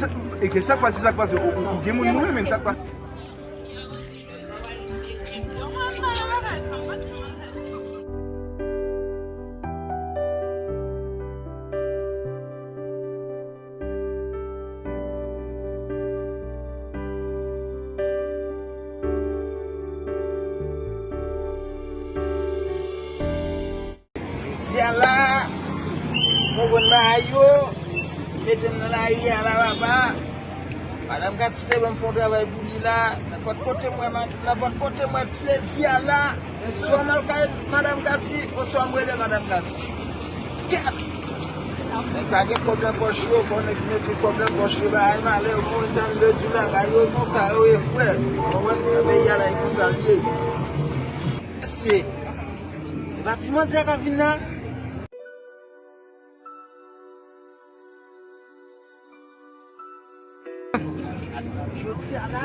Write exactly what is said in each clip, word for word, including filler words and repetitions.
Sa, e ke sa k pase, sa k pase? Ou, ou, ou gen moun mouri, men sa k pase? Jodi a la, konprann bagay yo, mete m nan lari a la, papa. Madanm Katy te ban m fè yon travay pou li la. Nenpòt kote m wè, ma-, nenpòt kote m wè ti ledi a la, swa m al kay Madanm Katy, oswa m rele Madanm Katy. Kèt! Nèg pa gen kòb nan pòch yo, fò nèg mete kòb nan pòch yo, bagay malè, yo konn jan yo di bagay yo konsa, yo ye frè. Ou konprann? Nan peyi a la, e konsa l ye. Mesye, e pa ti manzè k ap vin la? Jodi a la,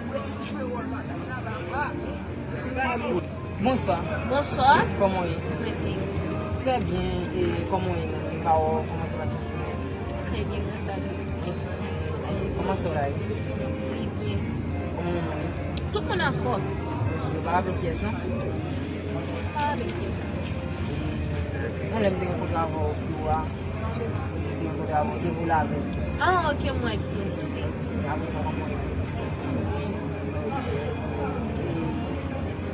mwen si jwe wòl madanm la, papa. Bonswa. Bonswa. Kòman w ye? Trè byen. Trè byen. E kòman w ye menm? M pa wè w, kòman te pase jounen? Trè byen, gras a Dye. Kòman sè w la ye? Li byen. Kòman manman w ye? Tout moun anfòm. Yo pa raple pyès, non? Pa raple pyès. Yon lè m te gen kontra avè w pi wo a. Te kontre avè w, te vole avè m. Ah, ok, m wè kiyès. Apre sa, kòman w ye?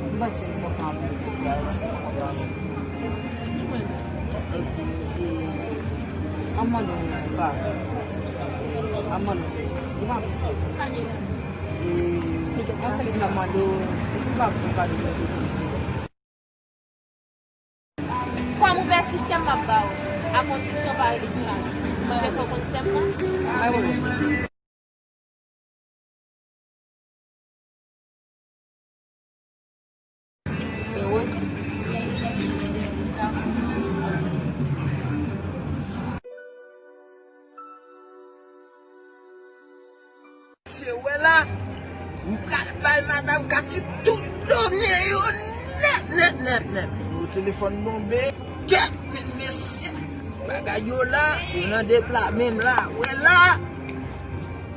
M panse m kontan anpil de kontre avè w. Epi, e, m ap mande w yon favè. M ap mande w sèvis. Li pa anpil sèvis. E, yon sèvis m ap mande w, èske w ka pran kado mwen pou mwen? Kòm ou pèsiste, m ap ba ou. A kondisyon pa rele m chak jou. Mwen menm fò konn sè m nan. Se Rose. Se wè la, m pral bay madanm Katy tout done yo nèt, nèt, nèt, nèt. Nimewo telefòn tonbe, kèt, men mesye, bagay yo la, yo nan depla menm la, wè la,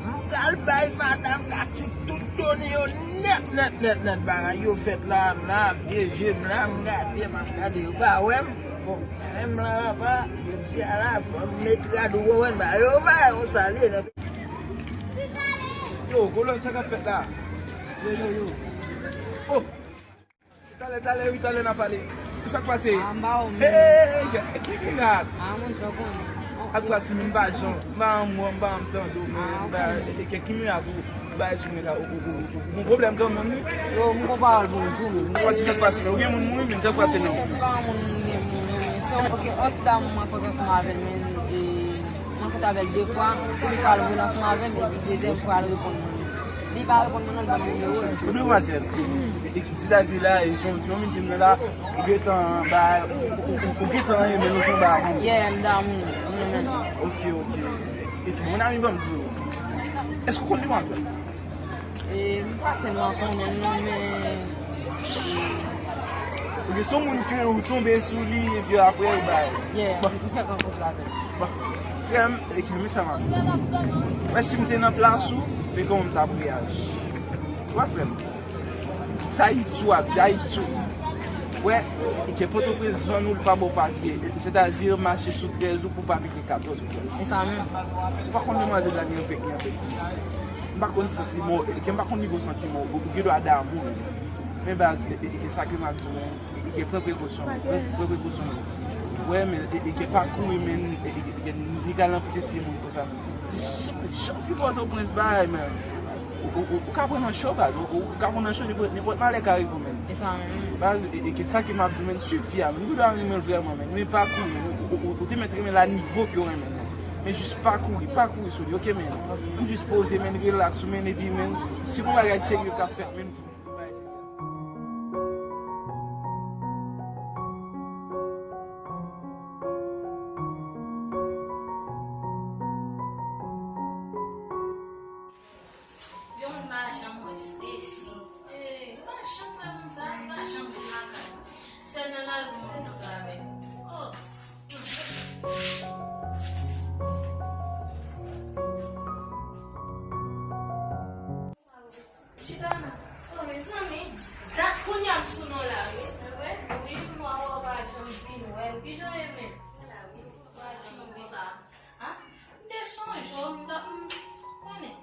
m pral bay madanm Katy tout done yo nèt, nèt, nèt, nèt. Bagay yo fèt la, m la, vye je m la, m gade, m ap gade, yo pa wè m. Bon, menm la, papa, jodi a la, fò m met rad ou konprann, bagay yo, bagay yo salye nan Yo, Kolòn, sa k ap fèt la? Yo, yo, yo. Oh! Talè, talè, wi, talè n a pale. Sa k pase? Ah, m ba w menm. Hey, ki mirak? Ah, monchè, w konnen. Ak pase, m pa jan, m pa an mò, m pa an tande w, men, ah, m ba, e, e, ki mirak ou bay sou mwen la, ou, ou, ou, ou, ou gon pwoblèm kanmenm, wi. Yo, m gon pawòl pou m di w, menm. Sa k pase, sa k pase, men, ou gen moun mouri, men, sa k pase, non? Monchè, se pa yon moun m gen mouri, men, se yon, ok, yon ti dam mwen rankontre ansanm avè l, men, e, Mwen fèt avè l de fwa, premye fwa l voye ansanm avè m, epi dezyèm fwa l reponn mwen. Li pa reponn mwen non, li ban m nimewo l. Ou demwazèl. Mhm. E, e, sètadi la, e, jan, jan w vin di m nan la, ou gentan ba, ou, ou, ou, ou gentan renmen l, ou konn ba avan. Yeah, m damou l, m renmen l. Ok, ok. E, e, mon ami, ban m di w. Èske w konn demwazèl? E, m pa tèlman konnen l non, men. Ou gen son moun ke ou tonbe sou li, epi apre ou bay. Yeah, m fèk rankontre avè l. Bon, frè m, e ke mi sa m ap di w. Wè, si m te nan plas ou, men kòman m t ap reyaji? Wè, frè m, sa Ayiti w ap, Ayiti w. Wè, e ke Pòtoprens vann ou, l pa ba w papye. Sètadi, mache sou trèz ou pou papye. Katòz ou fè. E sa menm. Ou pa konn demwazèl la gen anpil, gen anpil ti. M pa konn santiman, ke m pa konn nivo santiman, ou, ou gen dwa damou. Men baz, e, e, e, sa ke m ap di w, e, e, pran prekosyon, pran, pran prekosyon. Wè, men, e, e, ke pa kouri, men, e, e, e, ni kal nan pitit fi moun konsa. Jan, jan fi Pòtoprens bagay, men. Ou, ou, ou, ou ka pran nan cho, baz. Ou, ou ka pran nan cho, nenpòt, nenpòt malè ka rive w, men. E sa menm. Baz, e, e, ke sa ke m ap di w, men, swiv fi a, men. Ou dwe renmen l vrèman, men. Men pa kouri, ou, ou, ou, ou te mèt renmen l a nivo ke w renmen l, men. Men jis pa kouri, pa kouri sou li, ok, men. M jis poze, men, relax ou, men, epi, men, si gon bagay serye k ap fèt, men. Yon moun pa janm wè Stacy. Ey, m pa janm wè moun sa, m pa janm vin lakay. Sèl nan lari m wè m tonbe avè l. Oh. Cho, m t ap, m konnen.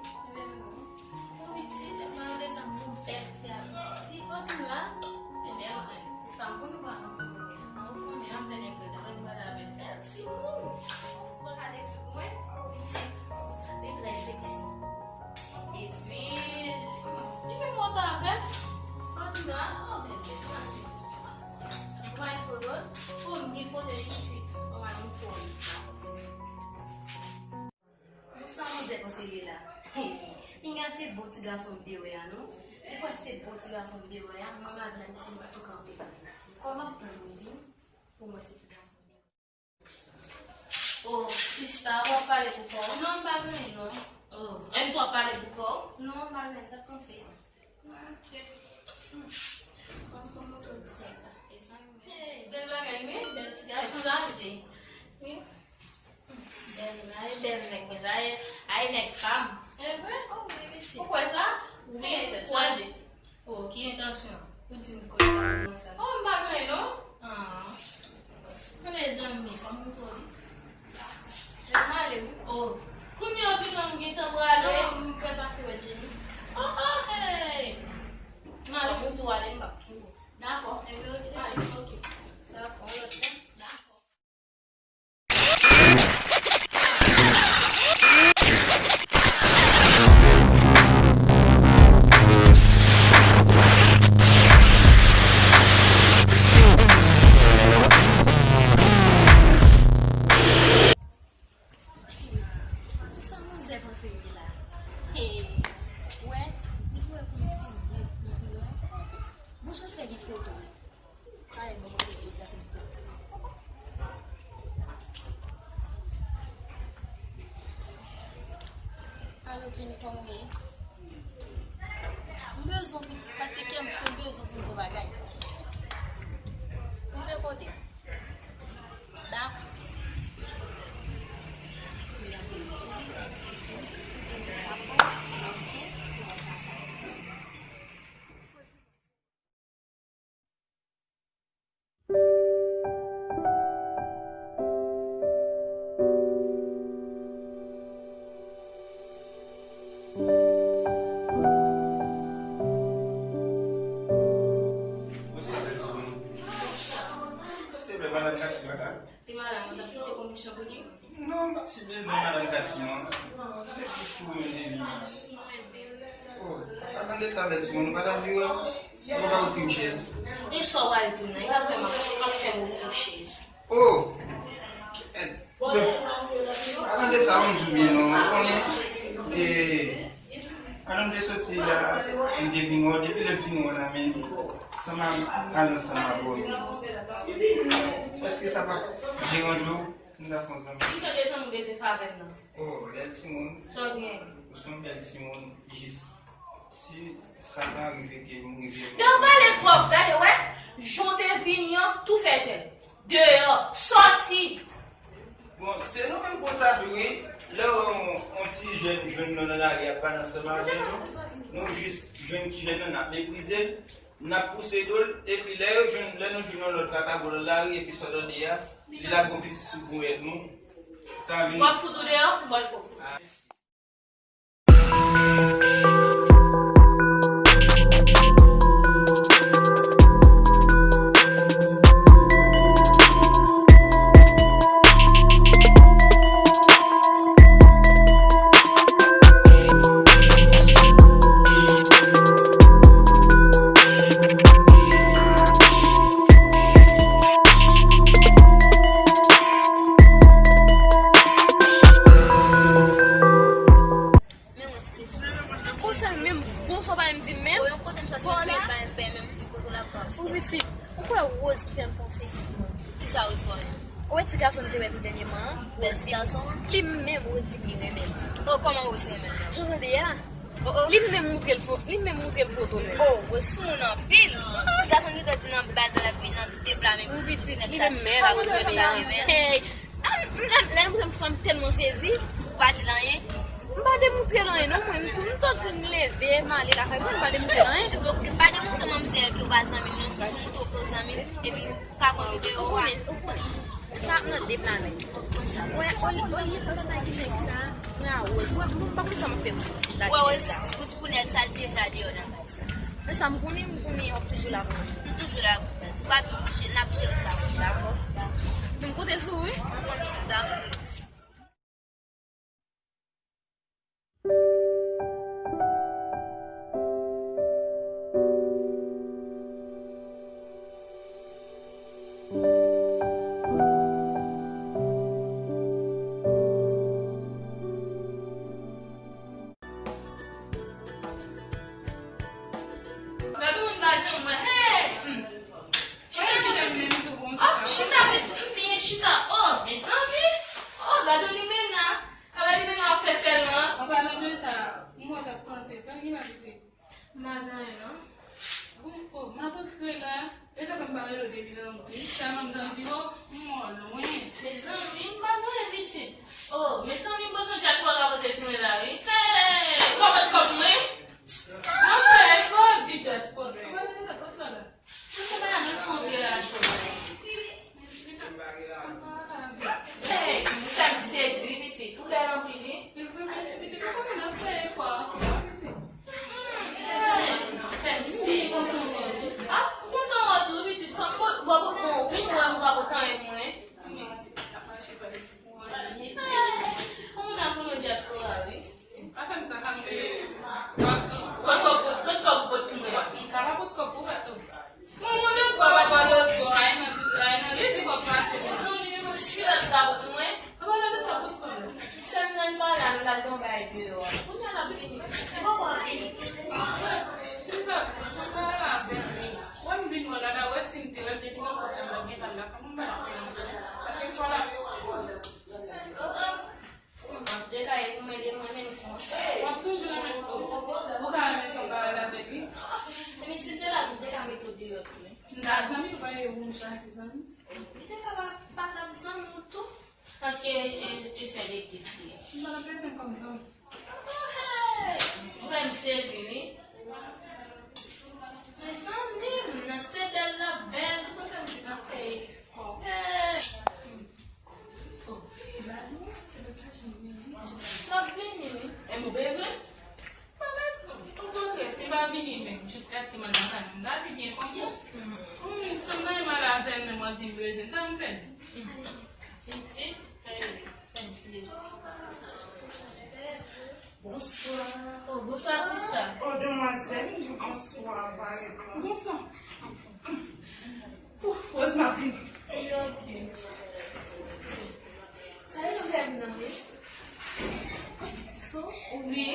Ou pitit, m ap desann pou bèl ti a. Ti sòti m la, e bèl rèv. E sa m konn ou pa konn. An ou konnen, ap fè nèg rete, fè nou pale avèk bèl timoun. Fò gade pou mwen, ou pitit. Li trè seksi. Epi, li menm monte avè m. Sòti m la, oh, bèl, bèl, chanje. Ou pa gen foto l? Oh, m gen foto li pitit. Fò m al montre w li. Bon, sa manzè panse li la? Hey, pinga se bon ti gason m te wè a, non? Ou kwè se bon ti gason m te wè a? Manman Blanti tou kanpe. Kòman m tann li vin pou mwen se ti gason m te wè? Oh, sista, w ap pale pou kò w? Non, m pa gen anyen, non. Oh, M tou ap pale pou kò w? Non, m pa gen anyen, m t ap panse. Hey, bèl bagay, wi. Bèl ti gason. Tèt chaje. Wi. Bèl, ay, bèl nèg, men sa, ay, ay, nèg pa m. E vre? Oh, wi, wi, si. Ou kwè sa? Wi, tèt chaje. Oh, ki entansyon? Ou di m koze sa, kòman sa? Oh, m pa gen anyen, non. Ah. Mezanmi, kòman w twò li? Mwen ale, wi. Oh, kounye a w vin la, m gentan prale. Non, m pral pase wè Jenny. Oh, oh, hey! M ale, m tou ale, m p ap kenbe w. Dakò. Enben, oke, ale, oke. Dakò, yon lòt tan. Dakò. Sa manzè panse li la? Hey, wè, li wè kòman se nèg, li wè. Bon, jan l fè gen foto. Kay mwen mwen Djeni la se tout. Alo Djeni, kòman w ye? M bezwen w pitit, paske kè m cho, m bezwen w pou m di w bagay. Ou vle kote? Dakò. Silvouplè, madanm Katima la? Te madanm, ou t ap kite komisyon pou li? Non, m pa t si bezwen madanm Katima. Se jis pou mwen te vin la. Oh, pa tande sa, bèl timoun, ou pa t ap vire? Ou pa ofri m chèz? E sa w pral di m nan? E k ap fè m ap, ap fè m ofri w chèz? Oh! Kèt! Bon, pa tande sa, m di w byen non, ou konnen, e, Ann, m te soti la, m te vin wè w, depi lè m fin wè w la, men, sanm a, al ansanm avè w. Èske sa p ap deranje w? M ta fè yon zanmi. Ki jan de zanmi w bezwen fè avè m nan? Oh, bèl timoun. Sa w gen? Ou se yon bèl timoun, jis si sa ta rive ke m rive. Lè w pale twòp, gade, wè, jan w te vini an, tou fè sèl. Deyò, sòti! Bon, se nou menm konsa tou wi. Lè w wè yon, yon ti jèn jwenn nou nan lari ap pale ansanm avè nou, nou jis jwenn ti jèn nan, n ap meprize l, n ap pouse do l, epi lè yo jwenn, lè nou jwenn yon lòt vakabon nan lari, epi sa w tande a, li lage yon pitit sou ponyèt nou, sa vin. W ap fout ou deyò, m pral fè w fout. Ah. Men wè, Stacy. Ou sèl menm, bon, sa w pa menm di menm. Ou yon kote m sòti, m te bay pè menm, ki kote w la pran. Ou pitit, ou kwè Rose ki fè m panse si. Kisa Rose fè w menm? Ou wè ti gason m te wè tou dènyèman an? Bèl ti gason? Li menm, Rose di li renmen l. Oh, kòman Rose renmen l? Jan w tande a? Oh, oh. Li menm moutre l fo-, li menm moutre m foto l menm. Oh, Rose sou moun anpil. Ti gason ki te di nan baz la, l ap vin nan de pla menm. Ou pitit, li menm, men la, Rose renmen l. Hey! Ah, m, m, lè m, m, m tèlman sezi. Ou pa di l anyen? M pa demoutre l anyen non, mwen, m tou, m tou di m leve, m ale lakay mwen, m pa demoutre l anyen. Donk, pa demoutre manmzèl ke w pa zanmi l non, toujou moutre w ke w zanmi l, epi w ka konn videyo a. Ou konnen, ou konnen. Sa ap nan de planèt. Wè, olye, olye, nan nèg sa. Nan wè, wè, mwen pa konn sa m ap fè pou ti. Wè, wè, sa. Pou ti pou nèg sa, l deja deyò nan kay sa. Men sa m konnen, m konnen w ap toujou la pou mwen. M toujou la pou mwen. Se pa tou, n ap jere sa, dakò? Men m konte sou ou, wi. Dakò. Gade moun pa janm wè. Hey! Hmm. Chita, chita, chita, chita. Oh, mezanmi. Oh, gade limena. Gade limena ap fè sèlman. An palan de sa, m wè t ap panse. Sa ki la pite? M pa gen anyen, non. Bon, oh, m ap antre la. E sa fè m pa rele w depi nan lontan. Tèlman m t anvi w, m wè w lwen. Mezanmi, m pa gen anyen, pitit. Oh, mezanmi, m panse yon dyaspora ka pote sou mwen la, wi. Hey, w pa pot kòb mwen? M ap fè efò di dyaspora. Mwen pa gen lòt sa la. Mwen se pa nan fon vye lajou la. Hey, ou fè m sezi, pitit. Ou bèl anpil, wi. Hey, ou fè m sezi. Ah, m kontan wè w tou, pitit. Sa m po-, w ap pran w, wi, mwen, ou pa pran kanyen mwen. Ou nan pou nou dyaspora, wi. Afè m sa ka m rele. Kot kòb, kot kòb ou pot pou mwen? M ka pa pot kòb pou fè tou. Mwen, mwen, lòt bò, pa, pa lòt bò, ay nan, ay nan, li di kòb pase. Zanmi, mwen, si lòt ka pot mwen. Mwen, lòt ka pot sou mwen. Sèl nan pa la, nou la don bay deyò. Kounye a la vini. Mwen pa vini. Se sa, se sa la vini. Wè m vin wè la, la wè si m te wè m depi nan kòb la, gen pa la, kòman m pa la fè yon jwèt? Paske fò la. M ap dekaye pou mwen, li renmen m konsa. W ap toujou renmen m konsa. Ou ka renmen fanm parèy avèk li? Epi si l te la, m te ka mete w deyò tou, wi. M ta zanmi, ou pa ye ou m chwazi zanmi. Li te ka pa, pa t ap zanmi w tou. Paske, e, e sè legliz li ye. M pa t ap bezwen kòm zanmi. Oh, hey! Ou fè m sezi, wi. Mezanmi, nan se bèl la bèl. Ou konn sa m di nan fè kò. Hey! L ap vini, wi. E m bezwen? Okontrè, si l pa vini menm, jiskaske m al nan kay mwen, m ta vini konsa. Wi, si m nan mal avè l menm, w ap di m bezwen, sa m fè? Pitit, fè m sezi. Bonswa. Oh, bonswa, sista. Oh, demwazèl, bonswa, pale. Bonswa. Ouf, wè m ap vini. Ok. Sa e sè m nan, wi. Wi.